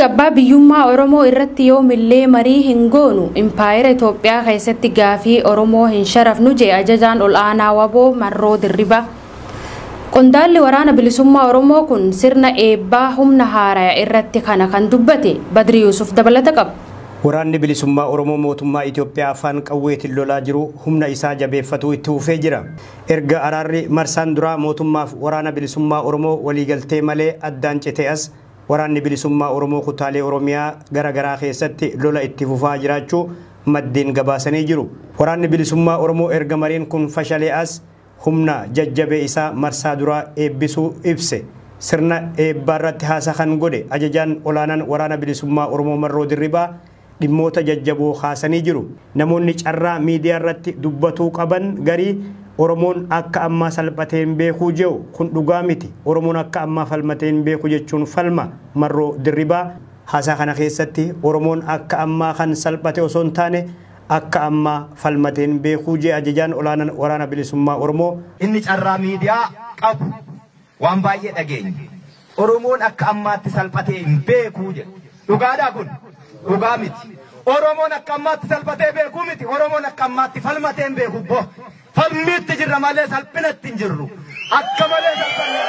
Mirga abbaa biyyummaa Oromoo irratti yoomillee marii hin goonu, impaayera Itoophiyaa keessatti gaafii Oromoo hin sharafnu jee ajajaan ol aanaa WBO Marroo Dirribaa. Qondaalli waraana bilisummaa Oromoo kun sirna eebbaa humna haaraa irratti kana kan dubbate. Badri Yuusuf dabalata qaba. Waraanni bilisummaa Oromoo mootummaa Itoophiyaa afaan qawweetiin lolaa jiru humna isaa jabeeffatuu itti fufee jira. Erga araarri marsaan duraa mootummaaf waraana bilisummaa Oromoo waliigaltee malee addaan cite as, waraanni bilisummaa Oromoo kutaalee Oromiyaa gara garaa keessatti lola itti fufaa jiraachuu maddeen gabaasanii jiru. Waraanni bilisummaa Oromoo erga mariin kun fashalee as humna jajjabee isaa marsaa duraa eebbisuu ibse. Sirna eebbaa irratti haasaa kan godhe ajajaan olaanaan waraana bilisummaa Oromoo Marroo Dirribaa dhimmoota jajjaboo haasanii jiru. Namoonni carraa miidiyaa irratti dubbatuu qaban garii Oromoon akka ammaa salphatee hin beekuu jedhu, kun dhugaa miti. Oromoon akka ammaa falmatee hin beeku jechuun falma Marroo Dirribaa. Haasaa kana keessatti Oromoon akka ammaa kan salphate osoo hin taane akka ammaa falmatee hin beekuu jee ajajaan olaanaan waraana bilisummaa Oromoo. Inni carraa miidiyaa qabu waan baay'ee dhageenya. Oromoon akka ammaatti salphatee hin beekuu jedhu. Dhugaadhaa kun? Dhugaa miti. Oromoon akka ammaatti salphatee beekuu miti. Oromoon akka ammaatti falmatee hin beeku bo. Falmiitti jirra malee salphinatti hin jirru. Akka malee salphanne.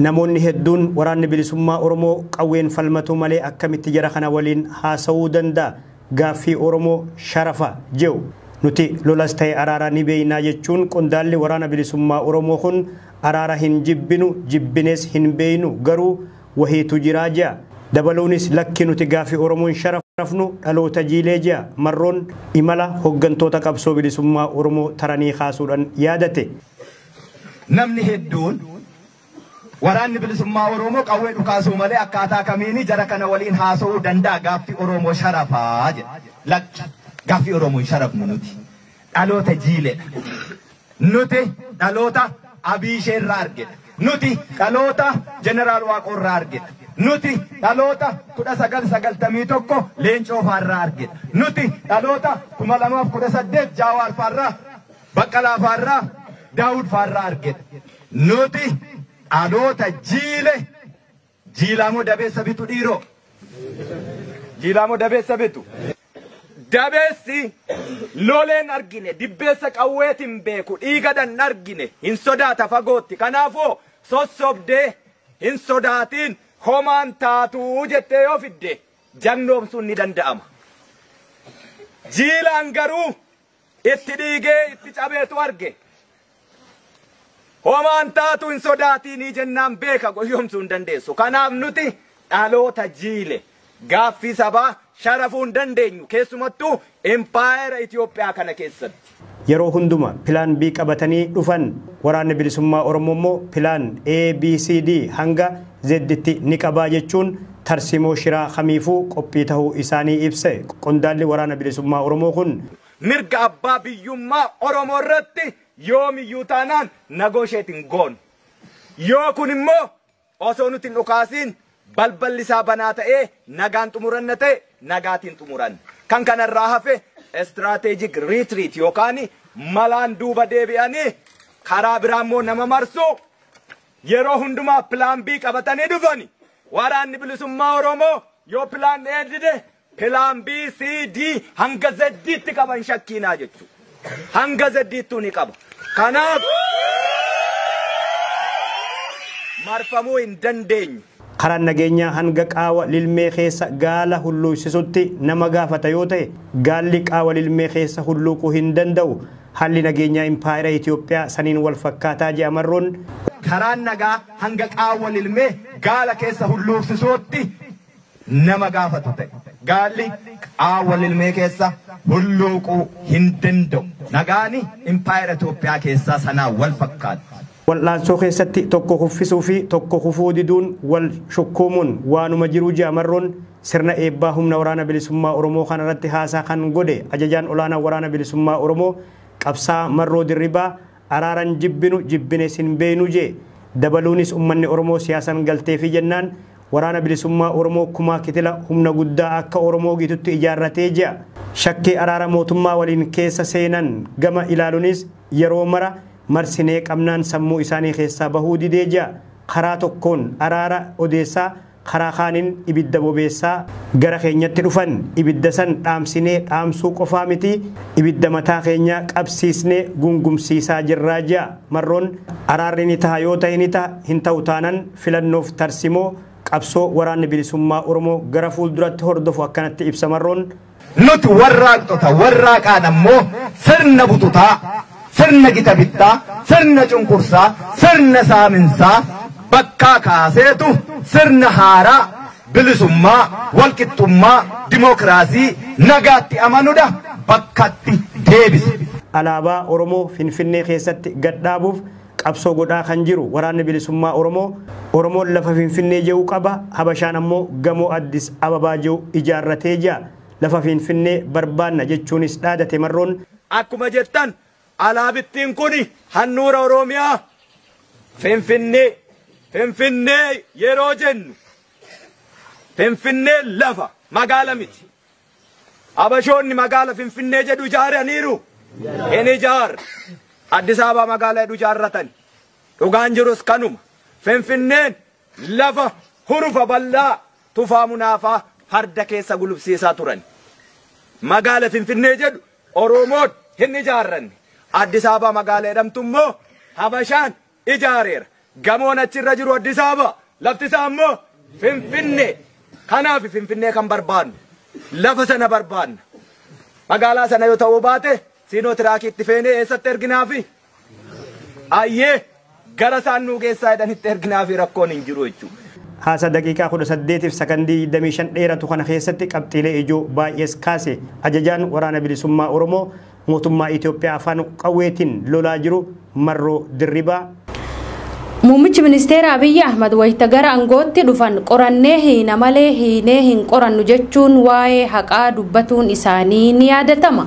Namoonni hedduun waraanni bilisummaa Oromoo qawween falmatu malee akkamitti jara kana waliin haasawuu danda'a? Gaaffii Oromoo sharafa jedhu. Nuti lolas ta'e araara ni beeynaa jechuun qondaalli waraana bilisummaa Oromoo kun araara hin jibbinu, jibbines hin beeynu, garuu wahiitu jiraa jedha. Dabaluunis lakki, nuti gaaffii Oromoon sharafnu, dhaloota jiilee jedha. Marroon imala hooggantoota qabsoo bilisummaa Oromoo taranii kaasuudhaan yaadate. Namni hedduun waraanni bilisummaa Oromoo qawwee dhukaasuu malee akkaataa kamiini jara kana waliin haasa'uu danda'a, gaaffii Oromoo sharafaa jedha. Lakki, gaaffii Oromoo hin sharafnu nuti. Dhaloota jiiledha. Nuti dhaloota Abiishee irraa argina. Nuti dhaloota Jeneraal Waaqoo irraa argina. Nuti dhaloota 1991 Leencoo faarraa argina. Nuti dhaloota 2018 Jaawaar faarraa, Baqqalaa faarraa, Daawud faarraa argina. Nuti dhaloota jiile. Jiilaamoo dabeessa bitu dhiiroo? Jiilaamoo dabeessa bitu? Dabeessi loleen argine, dibbeessa qawweetiin beeku, dhiigadan argine, hin sodaata fagootti. Kanaafuu sossobdee hin sodaatiin, homaan taatuu jettee yoo fidde jagnoomsuun ni danda'ama. Jiilaan garuu itti dhiigee itti cabeetu arge. Homaan taatu, hin sodaatinii jennaan beeka goyoomsuu hin dandeessu. Kanaaf nuti dhaloota jiile, gaaffii sabaa sharafuu hin dandeenyu, keessumattuu impaayera Itoophiyaa kana keessatti. Yeroo hunduma plan B qabatanii dhufan, waraanni bilisummaa Oromoo immoo plan A, B, C, D hanga Z'tti ni qabaa jechuun tarsimoo shiraa kamiifuu qophii ta'uu isaanii ibse qondaalli waraana bilisummaa Oromoo kun. Mirga abbaa biyyummaa Oromoo irratti yoomiyyuu taanaan negotiate hin goonu. Yoo kun immoo osoo nuti hin dhukaasiin balballi isaa banaa ta'ee nagaan xumuranna ta'e, nagaatiin xumuranna. Kan kanarraa hafe strategic retreat yookaan malaan duuba deebi'anii karaa biraa immoo nama marsu, yeroo hundumaa plan B qabatanii dhufani. Waraanni bilisummaa Oromoo yoo plan A dide plan B, C, D hanga Z'tti qaban shakkiinaa jechuudha. Hanga Z'ttuu ni qaba. Kanaaf marfamuu hin dandeenyu. Karaan nageenyaa hanga qaawa lilmee keessa gaala hulluuqsisutti nama gaafata yoo ta'e, gaalli qaawa lilmee keessa hulluuquu hin danda'u. Haalli nageenyaa impaayera Itoophiyaa saniin wal fakkaataa jedha Marroon. Karaan nagaa hanga qaawwa lilmee gaala keessa hulluuqsisuutti nama gaafatu ta'e. Gaalli qaawwa lilmee keessa hulluuquu hin danda'u. Nagaani impaayera Itoophiyaa keessaa sanaa wal fakkaata. Wal'aansoo keessatti tokko kuffisuu fi tokko kufuu diduun wal shukkuumuun waanuma jiruu jedha Marroon. Sirna eebbaa humna waraana bilisummaa Oromoo kanarratti haasaa kan godhe ajajaan olaanaa waraana bilisummaa Oromoo qabsaa Marroo Dirribaa araaran jibbinu, jibbines hin beeynu jee. Dabaluunis uummanni Oromoo siyaasan galteefi jennaan waraana bilisummaa Oromoo kumaa kitila humna guddaa akka Oromoo gitutti ijaarratee jea. Shakkii araara mootummaa waliin keessa seenan gama ilaaluunis yeroo mara marsinee qabnaan sammuu isaanii keessaa bahuu didee jea. Karaa tokkoon araara odeessaa, Karaa kaaniin ibidda bobeessaa gara keenyatti dhufan ibidda san dhaamsinee dhaamsuu qofaa miti ibidda mataa keenya qabsiisnee gungumsiisaa jirraa ji'a. Marroon araarri ni taha yoo ta'e ni taha hin ta'u taanan filannoof tarsimoo qabsoo waraanni bilisummaa Oromoo gara fuulduratti hordofu akkanatti ibsa marroon. Nuti warraaqxota warraaqaan ammoo sirna bututaa, sirna gita bittaa, sirna cunqursaa, sirna saaminsaa bakkaa kaaseetu sirna haaraa bilisummaa, walqixxummaa, dimookiraasii nagaatti amanuudha bakkatti deebise. Alaabaa Oromoo Finfinnee keessatti gadhaabuuf qabsoo godhaa kan jiru waraanni bilisummaa Oromoo Oromoon lafa Finfinnee jiru qaba Habashaan ammoo gamoo Addis Ababaa jiru ijaarratee jira. Lafa Finfinnee barbaanna jechuunis dhaadate marroon. Akkuma jettan alaabittiin kun handhuura Oromiyaa Finfinnee Finfinnee yeroo jennu Finfinnee lafa magaala miti. Habashoonni magaala Finfinnee jedhu ijaaraniiru. Hin ijaarre. Addis Ababaa magaala jedhu ijaarratan. Dhugaan jirus kanuma. Finfinneen lafa hurufa bal'aa tufaa munaafaa farda keessa gulubsiisaa turan. Magaala Finfinnee jedhu Oromoon hin ijaarranne. Addis Ababaa magaala jedhamtu immoo Habashaan ijaareera. Gamoon achirra jiru Addis Ababaa, lafti isaa immoo Finfinnee. Kanaaf Finfinnee kan barbaannu, lafa sana barbaanna. Magaalaa sana yoo ta'uu baate siinoo tiraakii itti feenee eessatti erginaafi? Ayyee gara isaan nuu geessaa jedhanitti erginaafi rakkoon hin jiru jechuudha. Haasa daqiiqaa 18 sakandii 25 dheeratu kana keessatti qabxiilee ijoo baay'ees kaase ajajaan waraana bilisummaa Oromoo mootummaa Itoophiyaa afaan qawweetiin lolaa jiru Marroo Dirribaa. Muummichi ministeera Abiyyi Ahmad wayita gara aangootti dhufan qorannee hiina malee hiinee hin qorannu jechuun waa'ee haqaa dubbatuun isaanii ni yaadatama.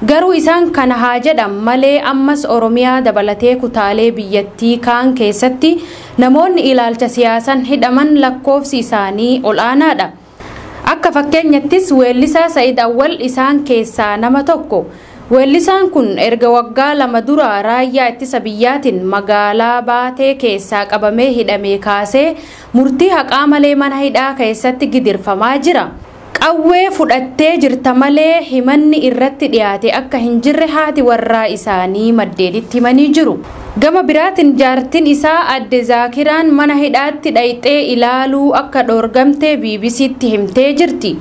Garuu isaan kana haa jedhan malee ammas Oromiyaa dabalatee kutaalee biyyattii kaan keessatti namoonni ilaalcha siyaasan hidhaman lakkoofsi isaanii ol'aanaadha. Akka fakkeenyattis weellisaa Sa'id Awwal isaan keessaa nama tokko. Weellisaan kun erga waggaa 2 dura raayyaa ittisa biyyaatiin magaalaa Baatee keessaa qabamee hidhamee kaasee murtii haqaa malee mana hidhaa keessatti gidirfamaa jira. Qawwee fudhattee jirta malee himanni irratti dhiyaate akka hin jirre haati warraa isaanii maddeenitti himanii jiru. Gama biraatiin jaartiin isaa adde Zaakiraan mana hidhaatti dhayxee ilaaluu akka dhoorgamte BBCtti himtee jirti.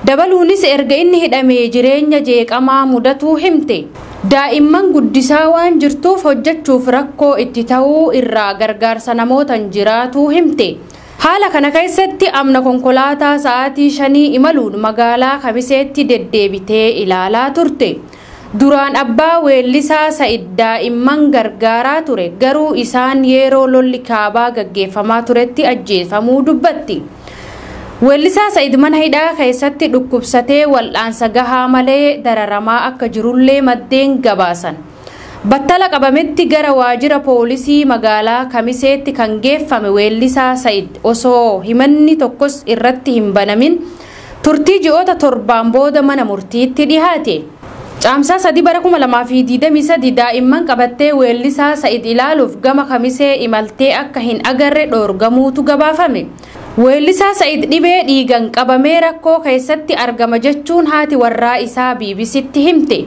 Dabaluunis erga inni hidhamee jireenya jeeqamaa mudatuu himte. Daa'imman guddisaa waan jirtuuf hojjechuuf rakkoo itti ta'uu irraa gargaarsa namootaan jiraatuu himte. Haala kana keessatti amna konkolaataa sa'aatii 5 imaluun magaalaa Kamiseetti deddeebitee ilaalaa turte. Duraan abbaa weellisaa Sa'id daa'imman gargaaraa ture garuu isaan yeroo lolli kaabaa gaggeeffamaa turetti ajjeefamuu dubbatti. Weellisaa Sa'id mana hidhaa keessatti dhukkubsatee wal'aansa gahaa malee dararamaa akka jirullee maddeen gabaasan. Battala qabametti gara waajjira poolisii magaalaa Kamiseetti kan geeffame weellisaa Sa'id osoo himanni tokkos irratti hin banamin turtii ji'oota 7 booda mana murtiitti dhihaate. Caamsaa 3 bara 2023 daa'imman qabattee weellisaa Sa'id ilaaluuf gama Kamisee imaltee akka hin agarre dhoorgamuutu gabaafame. Weellisaa Sa'id dhibee dhiigan qabamee rakkoo keessatti argama jechuun haati warraa isaa BBCtti himte.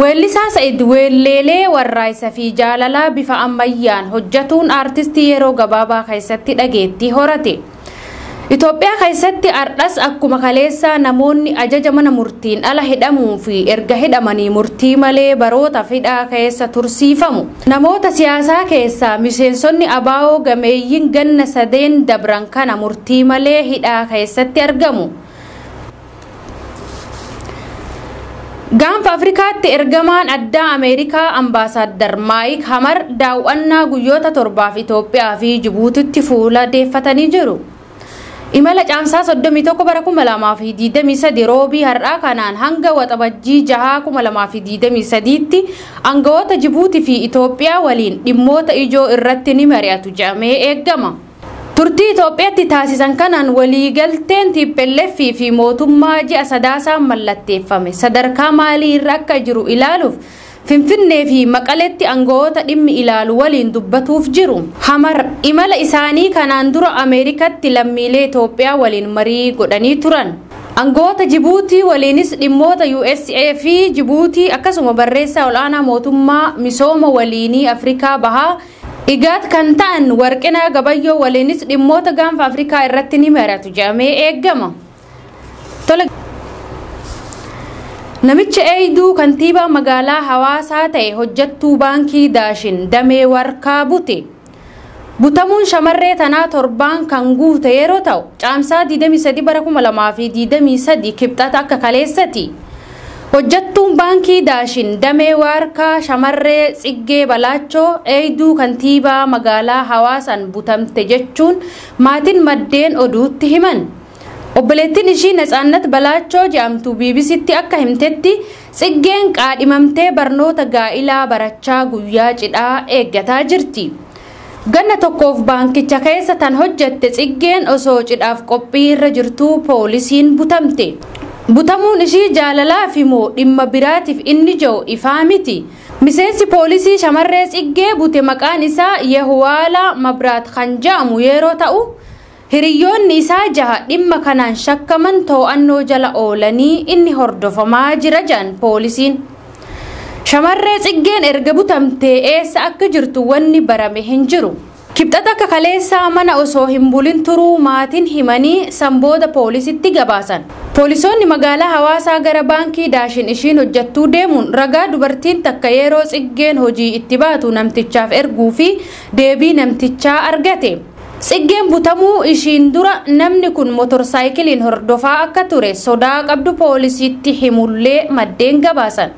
Weellisaa Sa'id weelleelee warraayisa fi jaalalaa bifa ammayyaan hojjetuun aartistii yeroo gabaabaa keessatti dhageettii horate. Itoophiyaa keessatti ardhas akkuma kaleessaa namoonni ajaja mana murtiin ala hidhamuu fi erga hidhamanii murtii malee baroota hidhaa keessa tursiifamu. Namoota siyaasaa keessaa miseensonni abaa'oo gameeyyiin ganna 3 dabran kana murtii malee hidhaa keessatti argamu. Gaanfa Afrikaatti ergamaan addaa Ameerikaa Ambaasaadar Maayik Hamar daawwannaa guyyoota 7 Itoophiyaa fi Jibuutitti fuula deeffatanii jiru. Imala caamsaa 31 bara 2023 roobii har'aa kanaan hanga waxabajjii 6 2023tti aangawoota Jibuutii fi Itoophiyaa waliin dhimmoota ijoo irratti ni mari'atu jedhamee eegama. Turtii Itoophiyaatti taasisan kanaan waliigalteen TPLF fi mootummaa ji'a sadaasaan mallatteeffame sadarkaa maalii irra akka jiru ilaaluuf Finfinnee fi Maqaleetti aangawoota dhimmi ilaalu waliin dubbatuuf jiru. Hamar imala isaanii kanaan dura Ameerikaatti lammiilee Itoophiyaa waliin marii godhanii turan. Aangawoota Jibuutii waliinis dhimmoota USA fi Jibuutii akkasuma barreessaa ol'aanaa mootummaa misooma waliinii Afrikaa Bahaa IGAD kan ta'an Warqinaa Gabayyoo waliinis dhimmoota gaanfa Afrikaa irratti ni mari'atu jedhamee eegama. Namicha Eeyiduu kantiibaa magaalaa Hawaasaa ta'e hojjettuu baankii Daashin damee warkaa bute. Butamuun shamarree tanaa torbaan kan guute yeroo ta'u caamsaa 23 bara 2023 kibxata akka kaleessati. Hojjettuun baankii Daashin damee warkaa shamarree Tsiggee Balaachoo Eeyiduu kantiibaa magaalaa Hawaasaan butamte jechuun maatiin maddeen oduutti himan. Obboleettiin ishii Natsaannat Balaachoo jedhamtu BBCtti akka himtetti Tsiggeen qaadhimamtee barnoota gaa'ilaa barachaa guyyaa cidhaa eeggataa jirti. Ganna tokkoof baankicha keessa tan hojjette Tsiggeen osoo cidhaaf qophii irra jirtuu poolisiin butamte. Butamuun ishii jaalalaa fi moo dhimma biraatiif inni jiru ifaa miti. Miseensi poolisii shamarree Tsiggee bute maqaan isaa Yehuwaala Mabraat kan jedhamu yeroo ta'u hiriyoonni isaa jaha dhimma kanaan shakkaman to'annoo jala oolanii inni hordofamaa jira jedhan poolisiin. Shamarree Tsiggeen erga butamtee eessa akka jirtu wanni barame hin jiru. Kibxata akka kaleessaa mana osoo hin bulin turuu maatiin himanii sanbooda poolisitti gabaasan. Poolisoonni magaalaa Hawaasaa gara baankii Daashin ishiin hojjettuu deemuun ragaa dubartiin takka yeroo Tsiggeen hojii itti baatu namtichaaf erguu fi deebii namtichaa argate. Tsiggeen butamuu ishiin dura namni kun motorsaayikiliin hordofaa akka ture sodaa qabdu poolisiitti himullee maddeen gabaasan.